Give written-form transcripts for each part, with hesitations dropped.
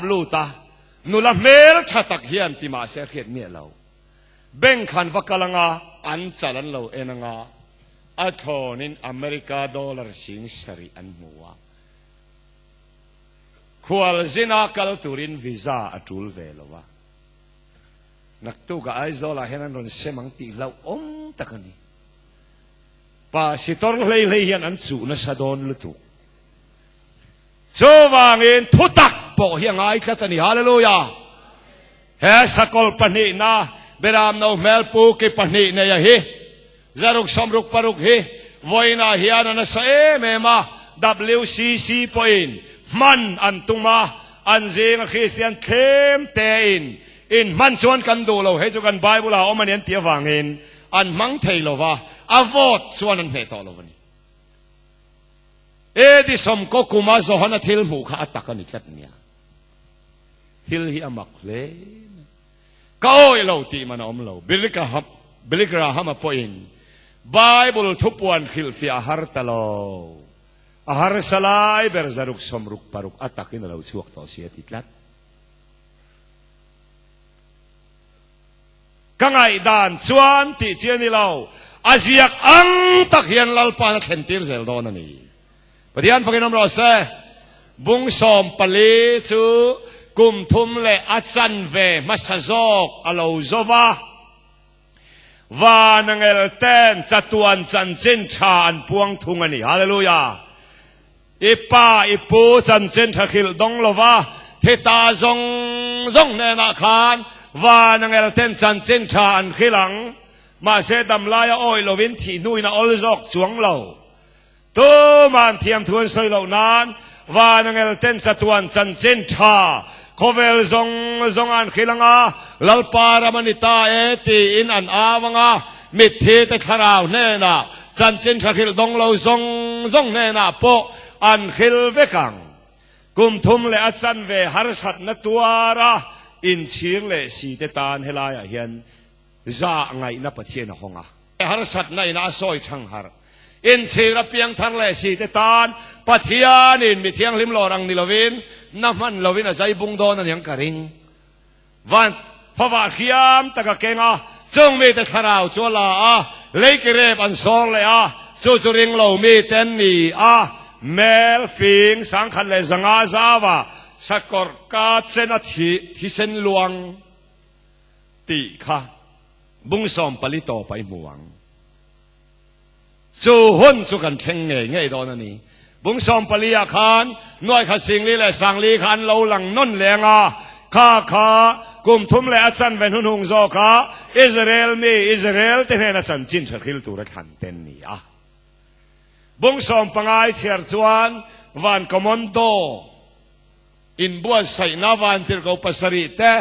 Lut a, nula hmel tha tak hian ti mahse a hriat miah lo. Bank han va kal anga an chal an lo en anga a thlawnin America dollar 7000 an hmu a. Khual zina kal turin visa a tul ve lo a. Naktukah Aizawlah hian an rawn sem ang tih hlauhawm tak a ni. Pasitor hlei hlei hian an chuh nasa dawn lutuk. Chuvangin thutak pawh hi a ngai tlat a ni. Hallelujah! He sakawlh pahnihna Beramno hmelpu ki pahnih neia hi 666 hi vawiinah hian a nasa em em a, WCC pawhin hman an tum a, an zinga Kristian thlem tein in hman chuan kan duh lo, hei chu kan Bible ah a awm a ni an tih avangin an hmang thei lo va, a vote chuan an hneh tawh lo a ni. Edi sawmkaw kuma Johana thil hmuh kha a tak a ni tlat nia. Thil hi a mak hle mai. Ka awih lo tih man a awm lo. Billy Graham-a pawhin Bible thupuan hrilhfiah a har ta lo. A harsa lai ber 666 a takin a lo chhuak tawh si a ti tlat. Ka ngaihdan chuan tih chi a ni lo, a ziak ang tak hian Lalpa'n a thlentir zel dawn a ni. Pathian fakin awm rawh se, bung 14 chu kum thum leh a chanve hmasa zawk a lo zo va, van angel ten chatuan chanchin tha an puang thung a ni. Hallelujah! I pa, i pu chanchin tha hrilh dawng lo va, thi ta zawng zawng hnenah khan van angel ten chanchin tha an hrilh ang. Mahse damlaia awih lovin thih hnuin a awl zawk chuang lo. Tuman thiamthu an sawi loh nan van angel ten chatuan chanchin tha khawvel zawng zawng an hrilh ang a, Lalpa ram a ni ta e tiin an au ang a, Mitthi te thlarau hnenah chanchin tha hrilh dawng lo zawng zawng hnenah pawh an hril vek ang. Kum thum leh a chanve harsatna tuara inchhir leh si te tan helaiah hian za ngaihna Pathian a hawng a. Harsatna ina a sawi chhang har. Inchhir a piang thar leh si te tan Pathianin mi thianghlim lawr ang ni lovin na hman lovin a zai bung dawn a niang ka ring. Van favah hriam tak a keng a, chung mite thlarau chu a la a, lei ki rep an sawr leh a, chu chu ring lo mite an ni a, mel fing 1100 zauah sakawr ka chen a thi thisen luang tih kha bung 14 tawp ah i hmu ang. Chu hun chu kan thleng ngei ngei dawn a ni. Bung 14 ah khan nuai khat 4000 leh 4000 kha an lo lang nawn leng a, kha kha kum thum leh a chanve hnuhnung zawk a Israel mi Israel te hnena chanchin tha hril tura thlan te an ni a. Bung 15 i chhiar chuan van commando inbuatsaihna vantirhko pasarih te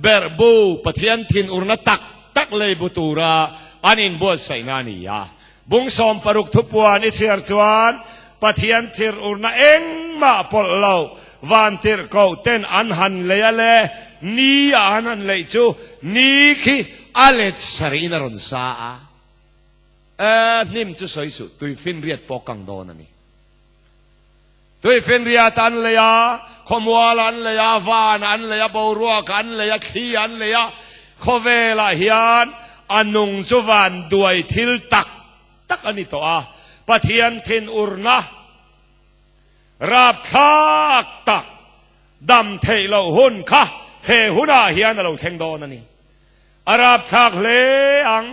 berhbu Pathian thinurna tak tak lei bu tura an inbuatsaihna a ni a. Bung 60 thupuan i chhiar chuan Pathian thirurna engmah pawlh lo vantirhko ten an han lei a le ni a an han leih chu ni khi a let sarih in a rawn sa a. E, hnim chu sawi suh, tuifinriat pawh kang dawn a ni. Tuifinriat an lei a, khawmual an lei a, van an lei a, boruak an lei a, thli an lei a, khawvelah hian a nung chu van duai thil tak tak a ni tawh a, Pathian thinurna rapthlak tak dam theih loh hun kha he hunah hian a lo thleng dawn a ni. A rapthlak hle ang,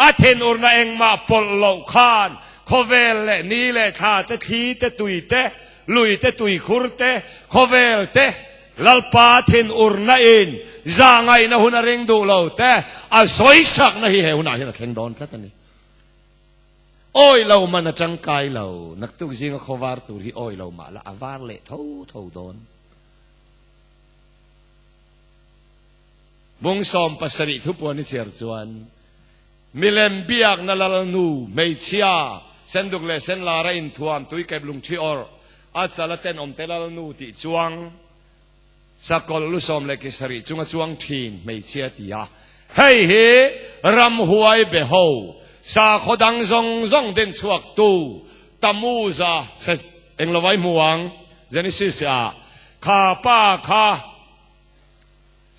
a thinurna engmah pawlh loh khan khawvel leh ni leh thla te, thli te, tui te, lui te, tuikhur te, khawvel te, Lalpa thinurna in zahngaihna hun a ring duh lo te, a sawisakna hi he hunah hian a thleng dawn tlat a ni. Awi lo man a tangkai lo, naktuk zinga khawvar tur hi awi lo mah la a var leh tho tho dawn. Bung 70 thupuan i chhiar chuan milem biakna lalnu hmeichhia senduk leh senlara inthuam tuikep lungthi awrh a chal a tenawmte lalnu tih chuang sakawlh lu sawm leh ki sarih chunga chuang thin hmeichhia ti a. Hei hi ramhuai be ho sakhaw dang zawng zawng din chhuak tu Tamuza englo vai hmu ang Genesis ah kha pa kha.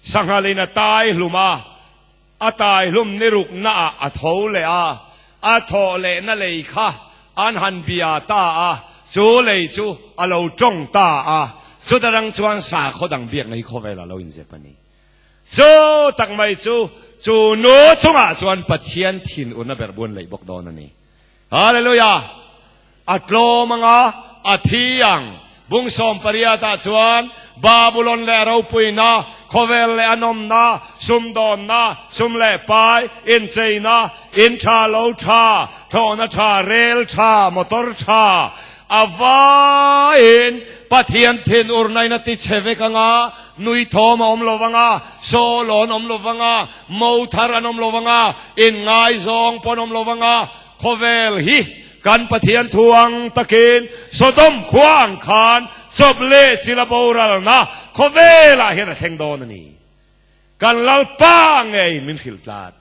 Sanghalin a tai hlum a, a tai hlum ni rukna ah a tho leh a, a thawh lehna lei kha an han bia ta a, chu lei chu a lo tawng ta a, chuta rang chuan sakhaw dang biakna hi khawvelah lo inzep a ni. Chu tak mai chu, chu nu chungah chuan Pathian thinurna ber buan leih bawk dawn a ni. Hallelujah! A tlawm anga a thi ang. Bung 18 ah chuan Babulon leh a ropuina, khawvel leh a nawmna, sumdawnna, sum leh pai, incheina, in tha lo tha, thlawhna tha, rel tha, motor tha, a vaiin Pathian thinurna in a ti chhe vek anga, nui thawm a awm lo vanga, sawlawn awm lo vanga, mo thar an awm lo vanga, inngaizawng pawh an awm lo vanga, Khawvel hi kan Pathian thu ang takin Sodom khua ang khan chawp leh chila boralna khawvelah hian a thleng dawn a ni. Kan Lalpa ngei min hrilh tlat.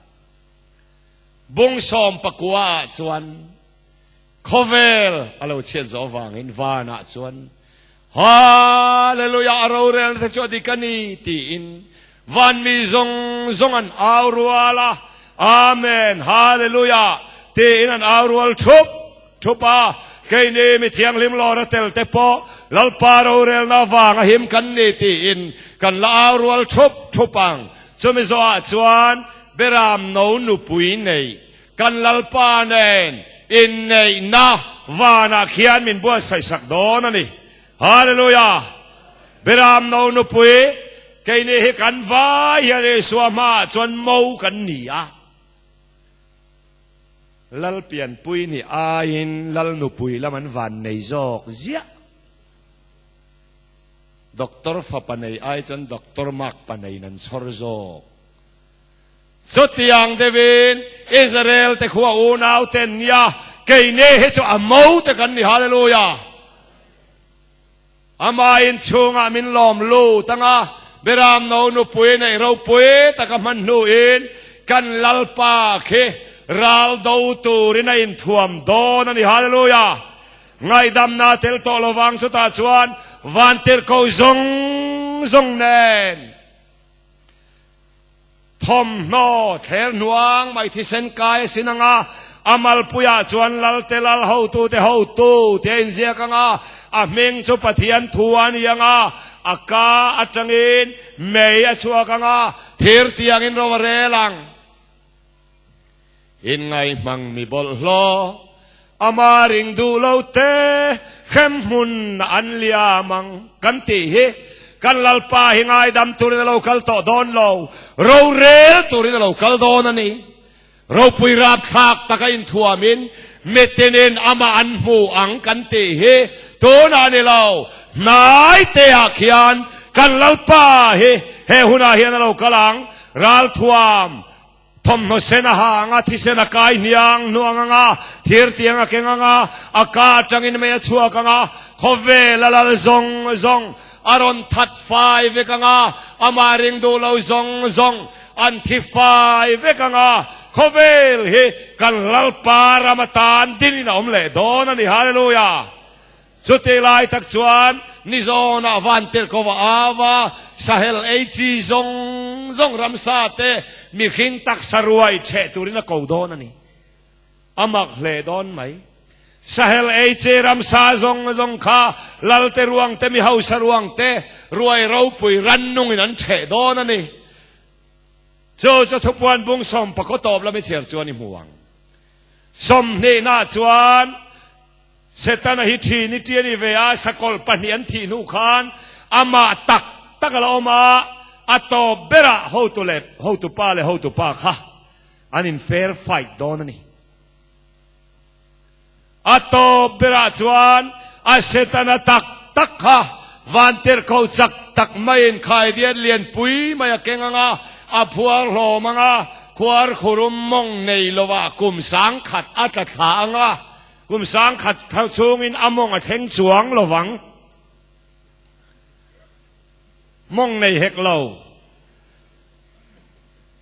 Bung 19 ah chuan khawvel a lo chhiat zawh avangin vanah chuan Hallelujah a rorelna te chu a dik a ni tiin van mi zawng zawng an au rual a, Amen, Hallelujah tiin an au rual thup thup a. Keini mi thianghlim lawr a tel te pawh Lalpa rorelna avanga him kan ni tiin kan la au rual thup thup ang. Chumi zawhah chuan Beram no nupui nei Kan Lalpa nen inneihna vanah khian min buatsaih sak dawn a ni. Hallelujah! Beram no nupui, keini hi kan vai hian Isua hmaah chuan mo kan ni a. Lal pianpui ni aiin Lal nupui lam an van nei zawk ziah. Doctor fapa nei ai chuan Doctor makpa neiin an chhawr zawk. Chutiang deuhin Israel te khua unau ten nia keini hi chu a mo te kan ni Hallelujah. Ama in chhungah min lawm lut anga Beram no nupui neih ropui taka hman hnuin kan Lalpa khi ral do turin a inthuam dawn a ni Hallelujah. Ngaihdamna tel tawh lovang chutah chuan vantirhko zawng zawng nen Thawmhnaw thler hnuang mai thisen kai a sin anga, a malpuiah chuan Lalte Lal hotute hotu tih a inziak anga, a hming chu Pathian thu a ni anga, a ka atangin mei a chhuak anga, thir tiangin ro a rel ang. Inngaihmang mi bawlhhlawh, ama ring duh lo te hrem hmun an liam ang kan tih hi kan Lalpa hi ngaidam turin a lo kal tawh dawn lo, rorel turin a lo kal dawn a ni. Ropui rapthlak taka inthuamin mitinin amah an hmu ang kan tih hi tunah a ni lo, hnai teah khian kan Lalpa hi he hunah hian a lo kal ang, ralthuam Thawmhnaw sen a ha ang a, thisen a kai hniang hnuang ang a, thir tiang a keng ang a, a ka atangin mei a chhuak ang a, khawvel a lal zawng zawng a rawn that fai vek ang a, amah ring duh lo zawng zawng an thi fai vek ang a, khawvel hi kan Lalpa ram atan dinin a awm leh dawn a ni. Hallelujah! Chutih lai tak chuan nizawnah vantirhko a au a, sahel ei chi zawng zawng ramsa te mihring taksa ruai ṭheh turin a ko dawn a ni. A mak hle dawn mai. Sahel ei chi ramsa zawng zawng kha lalte ruang te mi hausa ruang te ruai ropui rannungin an ṭheh dawn a ni. Chu chu thupuan bung sawmpakaw tawp lam i chhiar chuan i hmu ang. Sawmhnihnaah chuan. Setana hi ṭhin i ṭi a ni ve a, sakawlh pahnih an thih hnu khan amah tak tak a la awm a, a tawp berah hotu leh hotupa leh hotupa kha an in fair fight dawn a ni. A tawp berah chuan a Setana tak tak kha vantirhkoh chak tak maiin khaidiat lianpui mai a keng ang a, a phuar hlawm ang a, khuar khurum mawng nei lovah kum 1000 a tla thla ang a, Kum 1000 thar chhungin a mawng a thleng chuang lo vang. Mawng nei hek lo.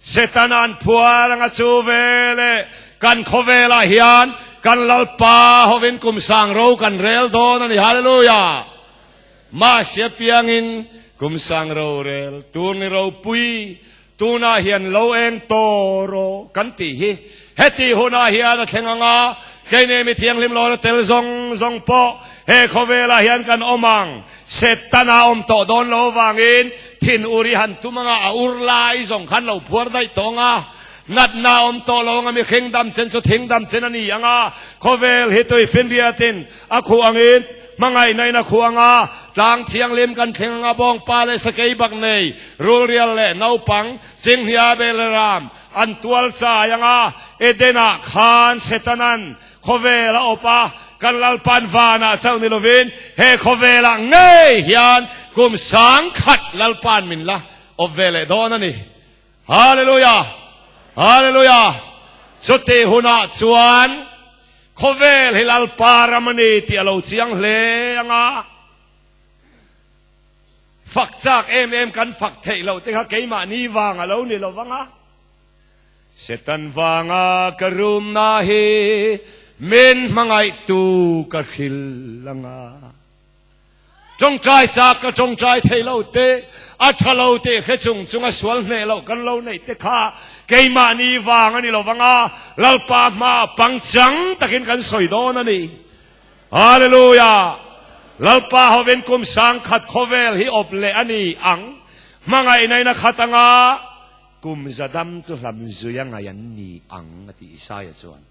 Setana'n phuar anga chu veleh kan khawvelah hian kan Lalpa hovin kum sang ro kan rel dawn a ni. Hallelujah! Mahse apiangin kum sang rorel tur ni ropui tunah hian lo eng tawh rawh kan tih hi heti hunah hian a thleng ang a, keini mi thianghlim lawna tel zawng zawng pawh he khawvelah hian kan awm ang. Setana awm tawh dawn lo avangin thin ur i han tum anga a ur lai zawng khan lo phuar daih tawh ang a, natna awm tawh lo anga mihring dam chen chu thing dam chen a ni ang a, khawvel hi tui finriatin a khuh angin hmangaihna in a khuh ang a, tlang thianghlim kan thleng ang a, bawngpa leh sakei bak nei, rulrial leh naupang, chinghnia bel leh ram an tual chai ang a, Eden-ah khan Setanan Khawvel a awp a, kan Lalpa'n vanah chauh ni lovin he khawvelah ngei hian kum 10,000 Lalpa'n min la awp ve leh dawn a ni. Hallelujah! Hallelujah! Chuti hunah chuan khawvel hi Lalpa ram a ni tih a lo chiang hle ang a. Fak chak em em kan fak theih loh te kha keimahni vang a lo ni lo vang a. Setan vanga ka rumna hi min hmangaihtu ka hril anga. Tawngtai chak ka tawngtai thei lo te, a tha lo tih hre chung chunga sual hneh loh kan lo neih te kha keimahni vang a ni lo vanga Lalpa hma pangchang takin kan sawi dawn a ni. Hallelujah! Lalpa hovin kum 10,000 khawvel hi awp leh a ni ang. Hmangaihna in a khat anga. Kum za dam chu hlam zui a ngai an ni ang, a ti Isaia chuan.